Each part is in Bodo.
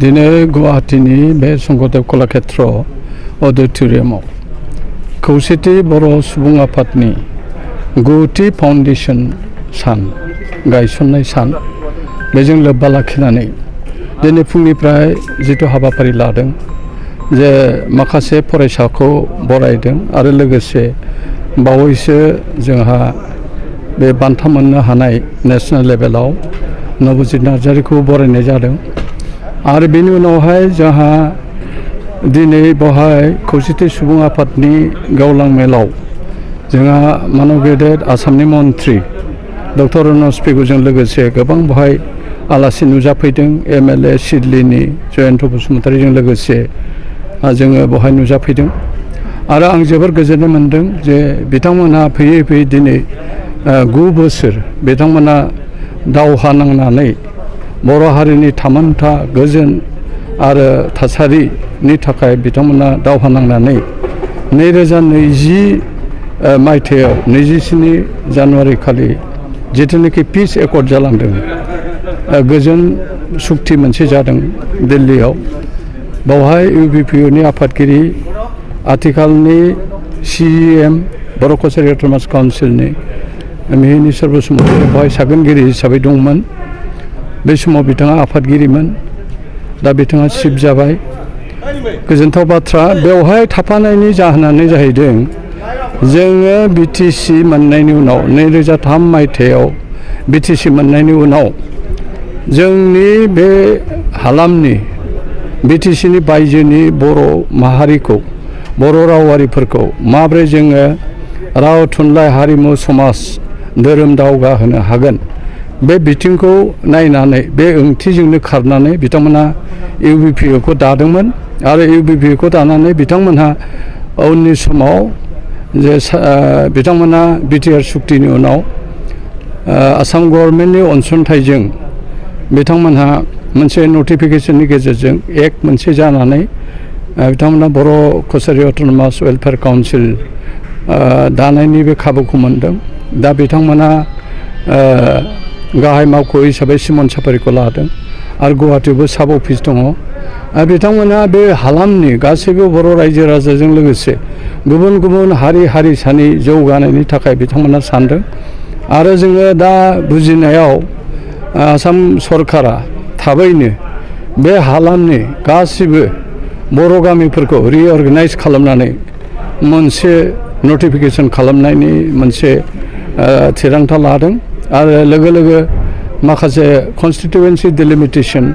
दिनै गुवाहाटीनि बे शंकरदेव कलाक्षेत्र अडिट'रियामाव खौसेथि बर' सुबुं आफादनि 9थि फाउन्डेसन सान गायसननाय सान बेजों लोब्बा लाखिनानै दिनै फुंनिफ्राय जिथु हाबाफारि लादों जे माखासे फरायसाखौ बरायदों आरो लोगोसे बावैसो जोंहा बे बान्था मोननो हानाय नेशनेल लेभेलाव नबजित नार्जारिखौ बरायनाय जादों आरो बेनि उनावहाय जोंहा दिनै बेवहाय खौसेथि सुबुं आफादनि गेवलां मेलाव जोंहा मानब गेदेर आसामनि मन्त्रि डक्टर रनज पेगुजों लोगोसे गोबां बेवहाय आलासि नुजाफैदों एमएलए सिडलिनि जयन्त बसुमतारीजों लोगोसे जोङो बेवहाय नुजाफैदों आरो आं जोबोर गोजोननाय मोन्दों जे बिथांमोनहा फैयै फैयै दिनै 9 बोसोर बिथांमोना दावहा नांनानै बर' हारिनि थामोनथा गोजोन आरो थासारिनि थाखाय बिथांमोना दावहा नांनानै 2020 मायथाइयाव 27 जानुवारि खालि जिथुनाखि पिस एकर्ड जालांदों गोजोन सुक्ति मोनसे जादों दिल्लीयाव बेवहाय UBPO नि आफादगिरि आथिखालनि CEM बर' कसारि अट'नमास काउन्सिलनि मिहिनीश्वर बसुमतारी बेवहाय सागोनगिरि हिसाबै दंमोन बे समाव बिथाङा आफादगिरिमोन दा बिथाङा चिफ जाबाय गोजोनथाव बाथ्रा बेवहाय थाफानायनि जाहोनानो जाहैदों जोङो BTC मोननायनि उनाव 2003 मायथाइयाव BTC मोननायनि उनाव जोंनि बे हालामनि BTC नि बायजोनि बर' माहारिखौ बर' रावारिफोरखौ माब्रै जोङो राव थुनलाइ हारिमु समाज धोरोम दावगाहोनो हागोन बे बिथिंखौ नायनानै बे ओंथिजोंनो खारनानै बिथांमोना UBPO खौ दादोंमोन आरो UBPO खौ दानानै बिथांमोनहा उननि समाव जे बिथांमोना BTR सुक्तिनि उनाव आसाम गभर्नमेन्टनि अनसुंथाइजों बिथांमोनहा मोनसे नटिफिकेशननि गेजेरजों एक्ट मोनसे जानानै बिथांमोना बर' कसारि अट'नमास वेलफेयार काउन्सिल दानायनि बे खाबुखौ मोनदों दा बिथांमोना गाहाय मावख' हिसाबै सिमन साफारिखौ लादों आरो गुवाहाटीयावबो साब अफिस दङ बिथांमोना बे हालामनि गासैबो बर' रायजो राजाजों लोगोसे गुबुन गुबुन हारि हारिसानि जौगानायनि थाखाय बिथांमोना सानदों आरो जोङो दा बुजिनायाव आसाम सरकारा थाबैनो बे हालामनि गासिबो बर' गामिफोरखौ रिअर्गेनाइज खालामनानै मोनसे नटिफिकेशन खालामनायनि मोनसे थिरांथा लादों आरो लोगो लोगो माखासे कन्स्टिटुवेन्सि डिलिमिटेशन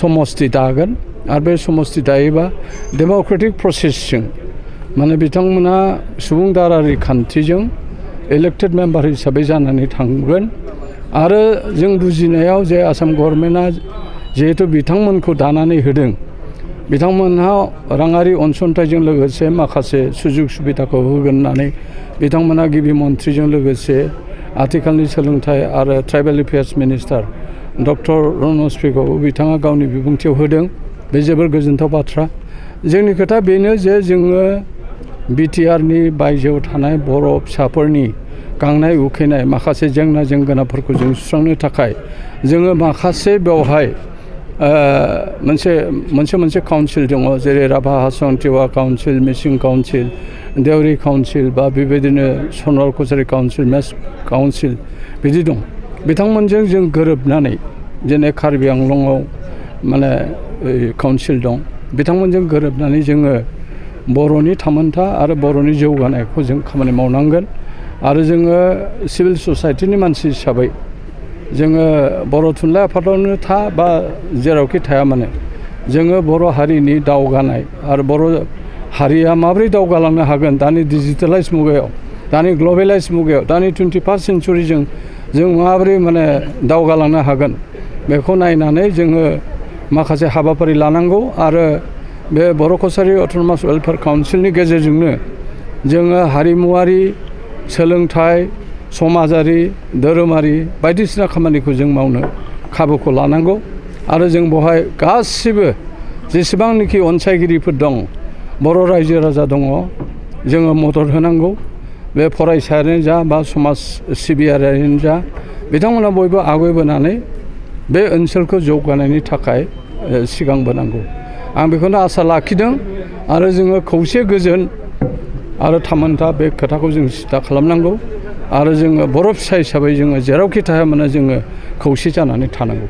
समस्ति दागोन आरो बे समस्ति दायोबा डेम'क्रेटिक प्रसेसजों माने बिथांमोना सुबुं दारारि खान्थिजों इलेक्टेड मेम्बार हिसाबै जानानै थांगोन आरो जों बुजिनायाव जे आसाम गभर्नमेन्टआ जिहेतु बिथांमोनखौ दानानै होदों बिथांमोनहा राङारि अनसुंथाइजों लोगोसे माखासे सुजुग सुबिदाखौ होगोन होननानै बिथांमोना गिबि मन्थ्रिजों लोगोसे आथिखालनि सोलोंथाइ आरो tribal affairs minister doctor रनज Pegu बिथाङा गावनि बिबुंथियाव होदों बे जोबोर गोजोनथाव बाथ्रा जोंनि खोथा बेनो जे जोङो BTR नि बायजोआव थानाय बर' फिसाफोरनि गांनाय उखैनाय माखासे जेंना जेंगोनाफोरखौ जों सुस्रांनो थाखाय जोङो माखासे बेवहाय मोनसे काउन्सिल दङ जेरै राभा हासं टिवा काउन्सिल मिसिं काउन्सिल देउरि काउन्सिल बा बेबायदिनो सनवाल कसारि काउन्सिल मेस काउन्सिल बिदि दं बिथांमोनजों जों गोरोबनानै जेने कार्बि आंलंआव माने काउन्सिल दं बिथांमोनजों गोरोबनानै जोङो बर'नि थामोनथा आरो बर'नि जौगानायखौ जों खामानि मावनांगोन आरो जोङो सिभिल ससाइटिनि मानसि हिसाबै जोङो बर' थुनलाइ आफादावनो था बा जेरावखि थाया मानो जोङो बर' हारिनि दावगानाय आरो बर' हारिया माबोरै दावगालांनो हागोन दानि डिजिटेलाइज मुगायाव दानि ग्लबेलाइज मुगायाव दानि 21st सेन्चुरिजों जों माबोरै माने दावगालांनो हागोन बेखौ नायनानै जोङो माखासे हाबाफारि लानांगौ आरो बे बर' कसारि अट'नमास वेलफेयार काउन्सिलनि गेजेरजोंनो जोङो हारिमुवारि सोलोंथाइ समाजारि धोरोमारि बायदिसिना खामानिखौ जों मावनो खाबुखौ लानांगौ आरो जों बेवहाय गासिबो जेसेबांनाखि अनसायगिरिफोर दं बर' रायजो राजा दङ जोङो मदद होनांगौ बे फरायसायानो जा बा समाज सिबियारियानो जा बिथांमोना बयबो आवगायबोनानै बे ओनसोलखौ जौगानायनि थाखाय सिगांबोनांगौ आं बेखौनो आसा लाखिदों आरो जोङो खौसे गोजोन आरो थामोनथा बे खोथाखौ जों सिदा खालामनांगौ आरो जोङो बर' फिसा हिसाबै जोङो जेरावखि थाया मानो जोङो खौसे जानानै थानांगौ